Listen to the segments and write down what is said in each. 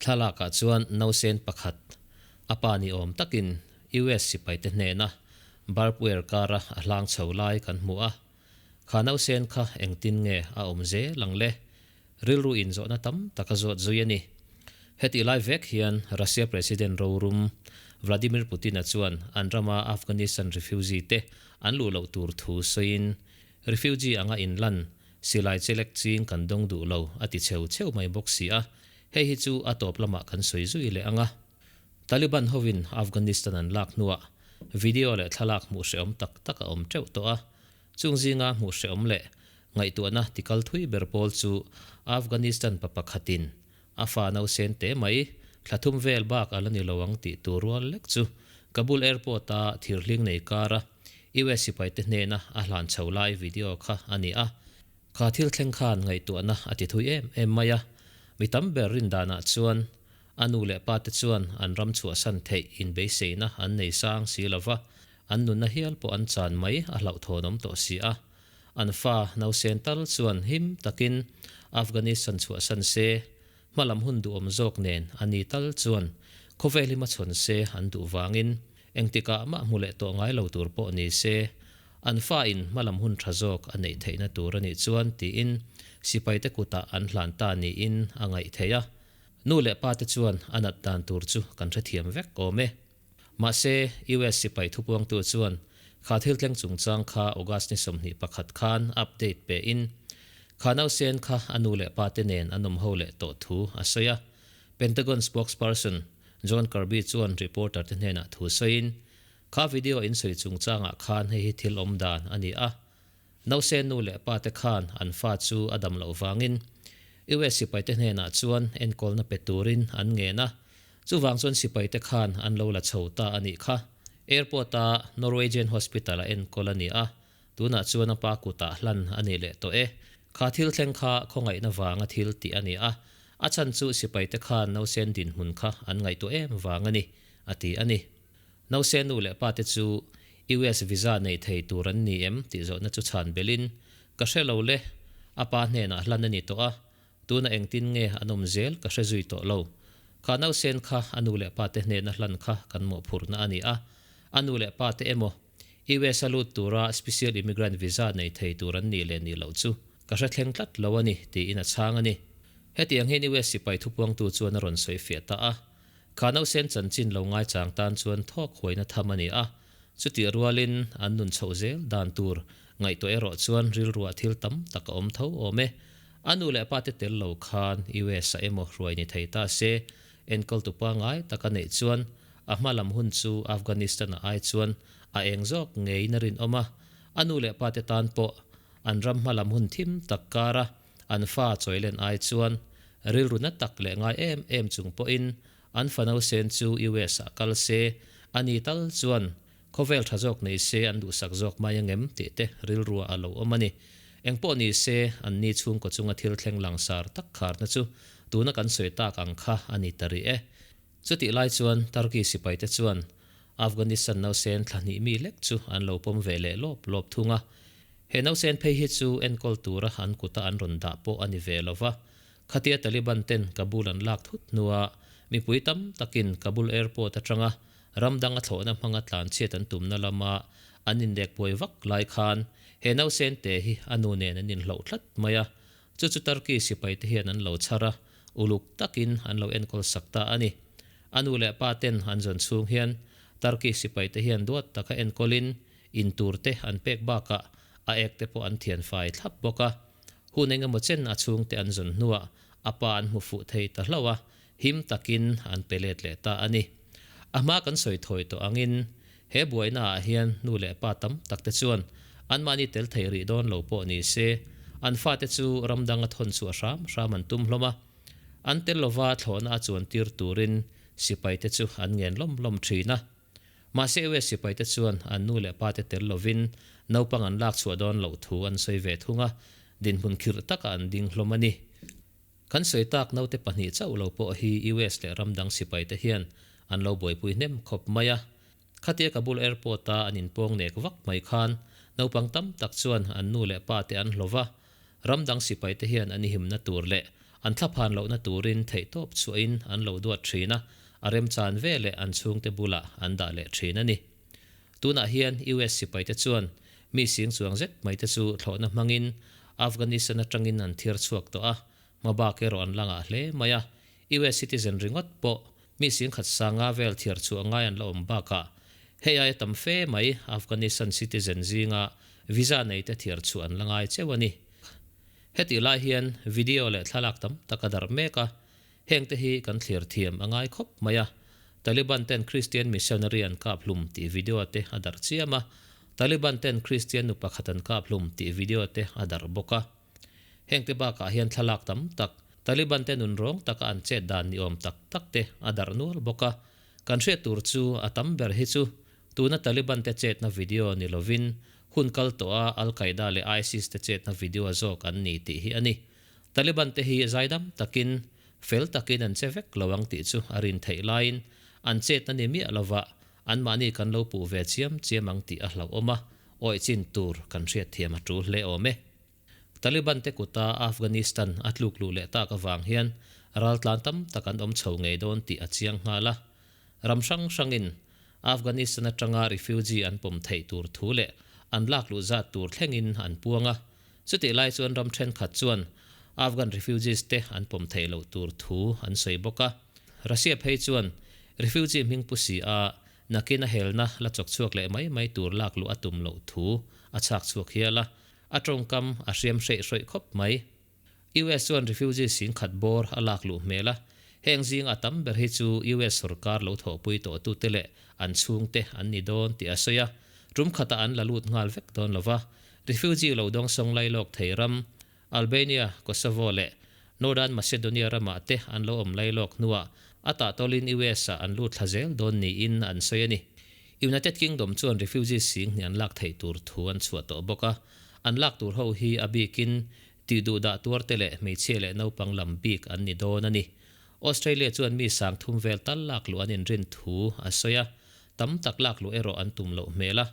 Thlalakah chuan nausen pakhat, a pa ni awm takin US sipaite hnena barb wire kara a hlang chho lai kan hmu a. Kha nausen kha engtin nge a awm zel ang le? Rilru inzawhna tam tak a zawt zui a ni. Hetih lai vek hian Russia President rorum Vladimir Putin-a chuan an rama Afghanistan refugee te an luh loh tur thu sawiin refugee anga inlan silai chelek ching kan dawng duh lo a ti cheu cheu mai bawk si a, hei hi chu a tawp lamah kan sawi zui leh ang a. Taliban hovin Afghanistan an lak hnuah video leh thlalak hmuh hrehawm tak tak a awm teuh tawh a, chung zinga hmuh hrehawm leh ngaihtuahna tikal thui ber pawl chu Afghanistan pa pakhatin a fa nausen te mai thla thum vel bak a la ni lo ang tih tur rual lek chu Kabul Airport-a thirhling nei kara US sipaite hnena a hlan chho lai video kha a ni a. Kha thil thleng khan ngaihtuahna a ti thui em em mai a, mi tam ber rindanah chuan a nu leh pa te chuan an ram chhuahsan theih inbeiseina an nei sang si lo va, an nunna hial pawh an chan mai a hlauhthawnawm tawh si a. An fa nausen tal chuan him takin Afghanistan chhuahsan se, hmalam hun duhawm zawk nen a ni tal chuan khawvel hi hmachhawn se an duh vangin engtikah mah hmu leh tawh ngai lo tur pawh ni se, an fa in hmalam hun tha zawk a neih theihna tur a nih chuan tiin sipaite kutah an hlan ta niin a ngaih theih a. Nu leh pa te chuan a nat dan tur chu kan hrethiam vek awm e. Mahse, US sipai thupuangtu chuan kha thil thleng chungchang kha August ni 21 khan update pe in, kha nausen kha a nu leh pa te nen an awm ho leh tawh thu a sawi a. Pentagon spokesperson John Kirby chuan reporter te hnenah thu sawiin, Kha video in sawi chungchangah khan hei hi thil awm dan a ni a. Nausen nu leh pa te khan an fa chu a dam loh vangin US sipaite hnenah chuan enkawlna pe turin an ngen a, chuvang chuan sipaite khan an lo la chho ta a nih kha. Airport-a Norwegian Hospital-a enkawl a ni a, tunah chuan a pa kutah hlan a ni leh tawh e. Kha thil thleng kha khawngaihna vanga thil tih a ni a, a chhan chu sipaite khan nausen dinhmun kha an ngaihtuah em vang a ni, a ti a ni. Nausen nu leh pa te chu US visa nei thei tur an ni em tih zawhna chu chhan belhin, Ka hre lo le, a pa hnenah hlan a ni tawh a, tuna engtin nge an awm zel ka hre zui tawh lo. Kha nausen kha a nu leh pa te hnena hlan kha kan mawhphurhna a ni a, a nu leh pa te emaw US a lut tura special immigrant visa nei thei tur an nih leh nih loh chu ka hre thleng tlat lo a ni tiin a chhang a ni. Hetiang hian US sipai thupuangtu chuan a rawn sawi fiah ta a. Kha nausen chanchin lo ngaichang tan chuan thawk huaina tham a ni a, chutih rualin an nun chhoh zel dan tur ngaihtuah erawh chuan rilruah thil tam tak a awm tho awm e. A nu leh a pate tel lo khan US a emaw hruai ni thei ta se, enkawltu pangngai tak a neih chuan a hma lam hun chu Afghanistan-a ai chuan a eng zawk ngeiin a rinawm a, a nu leh pate tan pawh an ram hma lam hun thim tak kara An fa chawilen ai chuan rilru na tak leh ngai em em chung pawhin an fa nausen chu US ah kal se, a ni tal chuan khawvel tha zawk nei se an duhsak zawk mai angem tih te rilrua a lo awm a ni. Engpawh ni se, an ni chhungkaw chunga thil thleng langsar tak kharna chu tuna kan sawi tak ang kha a ni ta rih e. Chutih lai chuan Turkey sipaite chuan Afghanistan nausen thla hnih mi lek chu an lo pawm ve leh lawp lawp thung a. He nausen phei hi chu enkawl tura an kuta an rawn dah pawh a ni ve lo va. Khatia Taliban ten Kabul an lak thut hnua mipui tam takin Kabul Airport atanga ram danga thlawhna hmanga tlanchhiat an tumna lama an inlek buai vak lai khan he nausen te hi a nu nen an inhloh tlat mai a. Chu chu Turkey sipaite hian an lo chhar a, uluk takin an lo enkawl sak ta a ni. A nu leh pa ten an zawn chhung hian Turkey sipaite hian duat taka enkawlin in tur te an pek bakah a ek te pawh an thian fai thlap bawk a. Hun eng emaw chen a chhungte an zawn hnuah a pa an hmu fuh thei ta hlauh a, him takin an pe let leh ta a ni. A hma kan sawi thawi tawh angin he buaina ah hian nu leh pa tam tak te chuan anmahni tel thei rih dawn lo pawh ni se, an fate chu ram danga thawn chhuah hram hram an tum hlawm a. An tel lova thlawhna a chuan tir turin sipaite chu an ngen lawm lawm thin a. Mahse US sipaite chuan an nu leh pate tel lovin naupang an lak chhuah dawn loh thu an sawi ve thung a, dinhmun khirh takah an ding hlawm a ni. Kan sawi tak naute pahnih chauh lo pawh hi US leh ram dang sipaite hian an lo buaipui hnem khawp mai a. Khatia Kabul Airport-a an inpawng nek vak mai khan naupang tam tak chuan an nu leh pate an hlawh va, ram dang sipaite hian an ihimna tur leh An thlaphan lohna turin theihtawp chhuahin an lo duat thin a, a remchan veleh an chhungte bulah an dah leh thin a ni. Tunah hian US sipaite chuan mi sing chuang zet maite chu thlawhna hmangin Afghanistan atangin an thiar chhuak tawh a, hmabak erawh an la ngah hle mai a. US citizen ringawt pawh mi singkhat sanga vel thiar chhuah ngai an la awm bakah hei aia tam fe mai Afghanistan citizen zinga visa neite thiar chhuah an la ngai cheu a ni. Hetih lai hian video leh thlalak tam tak a darh mek a, Hengte hi kan thlir thiam a ngai khawp mai a, Taliban ten Christian missionary an kap hlum tih video te a darh chiam a, Taliban ten Christian nu pakhat an kap hlum tih video te a darh bawk a. Hengte bakah hian thlalak tam tak, Taliban te nun rawng taka an chet dan ni awm tak tak te a darh nual bawk a. Kan hriat tur chu a tam ber hi chu tuna Taliban te chetna video ni lovin hun kal tawha Al-Qaeda leh ISIS te chetna video zawk an ni tih hi a ni. Taliban te hi zaidam takin, fel takin an che vek lo ang tih chu a rin theih laiin an chetna ni miah lova anmahni kan lo puh ve chiam chiam ang tih a hlauhawm a, awih chin tur kan hriatthiam a tul hle awm e. Taliban te kuta Afghanistan a tluk luh leh tak avang hian raltlan tam tak an awm chho ngei dawn tih a chiang nghal a. Ram hrang hrangin Afghanistan atanga refugee an pawm theih tur thu leh an lak luh zat tur thlengin an puang a. Chutih lai chuan ram thenkhat chuan Afghan refugees te an pawm theih loh tur thu an sawi bawk a. Russia phei chuan refugee hming pu si a nakin a helna la chawk chhuak leh mai mai tur lak luh a tum loh thu a chhak chhuak hial a, a tawngkam a hriam hreih hrawih khawp mai. US chuan refugee singkhat bawr a lak luh hmel a, heng zinga tam ber hi chu US sorkar lo thawhpui tawhtute leh an chhungte an ni dawn tih a sawi a, tum khatah an la lut nghal vek dawn lo va. Refugee lo dawngsawng lailawk thei ram Albania, Kosovo leh Northern Macedonia ramah te an lo awm lailawk hnuah a tahtawlin US-ah an lut thla zel dawn niin an sawi a ni. United Kingdom chuan refugee sing hnih an lak theih tur thu an chhuah tawh bawk a, an lak tur ho hi a bikin Tih duh dah tuarte leh hmeichhia leh naupang lam bik an ni dawn a ni. Australia chuan mi sang thum vel tal lak luh an inrin thu a sawi a, tam tak lak luh erawh an tum loh hmel a.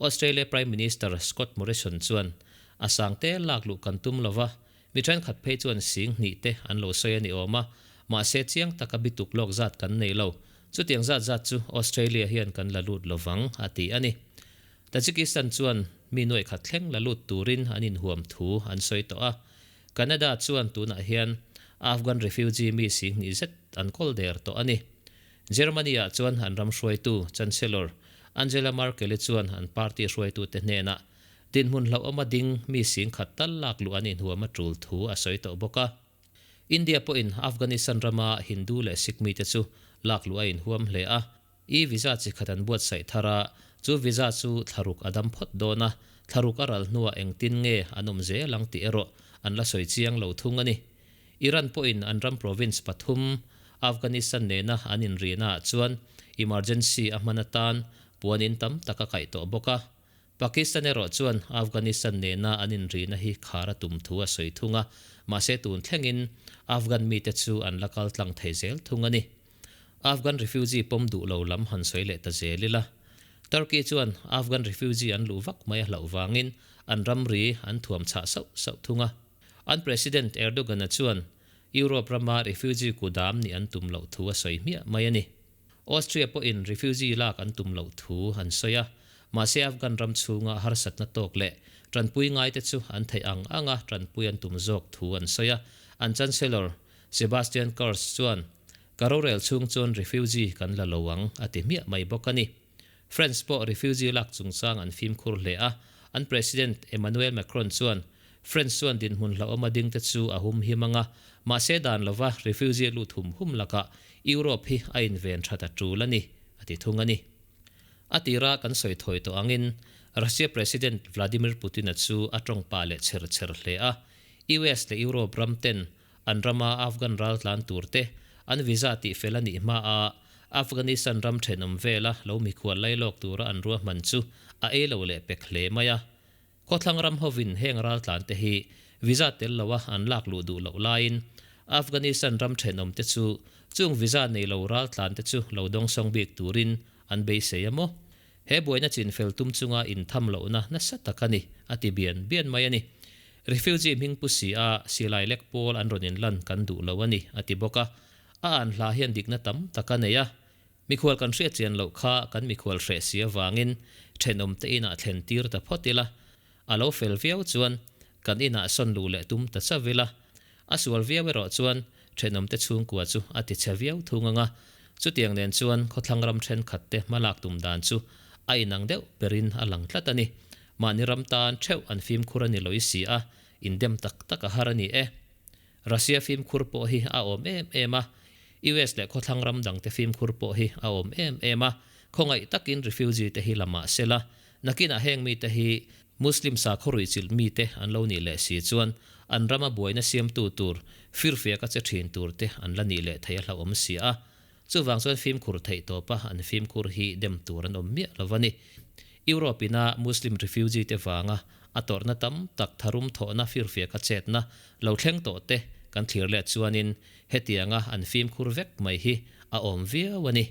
Australia Prime Minister Scott Morrison chuan, A sang te lak luh kan tum lo va, mi thenkhat phei chuan sing hnih te an lo sawi a ni awm a, mahse chiang taka bituk lawk zat kan nei lo. Chutiang zat zat chu Australia hian kan la lut lo vang, a ti a ni. Tajikistan chuan mi nuaih khat thleng la lut turin an inhuam thu an sawi tawh a. Canada chuan tunah hian Afghan refugee mi singhnih zet an kawl der tawh a ni. Germany-ah chuan an ram hruaitu Chancellor Angela Merkel-i chuan an party hruaitute hnenah dinhmun hlauhawma ding mi singkhat tal lak luh an inhuam a tul thu a sawi tawh bawk a. India pawhin Afghanistan rama Hindu leh Sikh mite chu lak luh a inhuam hle a. E-visa chi khat an buatsaih thar a, chu visa chu thlaruk a dam phawt dawn a, thlaruk a ral hnuah engtin nge an awm zel ang tih erawh an la sawi chiang lo thung a ni. Iran pawhin an ram province pathum Afghanistan nena an inrihnaah chuan emergency a hman atan puan in tam tak a kaih tawh bawk a. Pakistan erawh chuan Afghanistan nena an inrihna hi khar a tum thu a sawi thung a, mahse tun thlengin Afghan mite chu an la kal tlang thei zel thung a ni. Afghan refugee pawm duh lo lam han sawi leh ta zel ila. Turkey chuan Afghan refugee an luh vak mai a hlauh vangin an ramri an thuam chhah sauh sauh thung a. An President Erdogan-a chuan Europe rama refugee kudam nih an tum loh thu a sawi hmiah mai a ni. Austria pawhin refugee lak an tum loh thu an sawi a, mahse Afghan ram chhunga harsatna tawk leh tanpui ngaite chu an theih ang anga tanpui an tum zawk thu an sawi a. An Chancellor Sebastian Kurz chuan, Ka rorel chhung chuan refugee kan la lo ang, a ti hmiah mai bawk a ni. France pawh refugee lak chungchang an fimkhur hle a, an President Emmanuel Macron chuan France chuan dinhmun hlauhawm a dingte chu a hum him ang a, mahse dan lova refugee lut hum hum lakah Europe hi a inven that a tul a ni, a ti thung a ni. A tira kan sawi thawi tawh angin Russia President Vladimir Putin-a chu a tawng pah leh chher chher hle a, US leh Europe ram ten An rama Afghan raltlan turte an visa tihfel a nih hmaa Afghanistan ram thenawm vela lo mikhual lailawk tura an ruahman chu a ei lo leh pek hle mai a. Khawthlang ram hovin heng raltlante hi visa tel loa an lak luh duh loh laiin Afghanistan ram thenawmte chu chung visa nei lo raltlante chu lo dawngsawng bik turin an beisei a maw? He buaina chinfel tum chunga intham lohna nasa tak a ni, a ti bian bian mai a ni. Refugee hming pu si a silai lek pawl an rawn inlan kan duh lo a ni, a ti bawk a. A an hla hian dikna tam tak a nei a. Mikhual kan hriat chian loh kha kan mikhual hreh si avangin thenawmte inah thlen tir ta phawt ila. A lo fel viau chuan kan inah sawn luh leh tum ta chauh ila. A sual viau erawh chuan thenawmte chhungkua chu a ti chhe viau thung ang a. Chutiang nen chuan khawthlang ram thenkhat te hmalak tum dan chu a inang deuh berin a lang tlat a ni. Mahni ram tan theuh an fimkhur a ni lawih si a, indem tak tak a har a ni e. Russia fimkhur pawh hi a awm em em a, US leh khawthlang ram dangte fimkhur pawh hi a awm em em a, khawngaih takin refugee te hi la mah sela, nakinah heng mite hi Muslim sakhaw ruihchilh mite an lo nih leh si chuan an rama buaina siamtu tur firfiak a che thin tur te an la nih leh thei a hlauhawm si a. Chuvang chuan fimkhur theih tawpa an fimkhur hi dem tur an awm miah lo a ni. Europe ina Muslim refugee te vanga a tawrhna tam tak tharum thawhna firfiaka chetna lo thleng tawh te kan thlir let chuanin hetianga an fimkhur vek mai hi a awm viau a ni.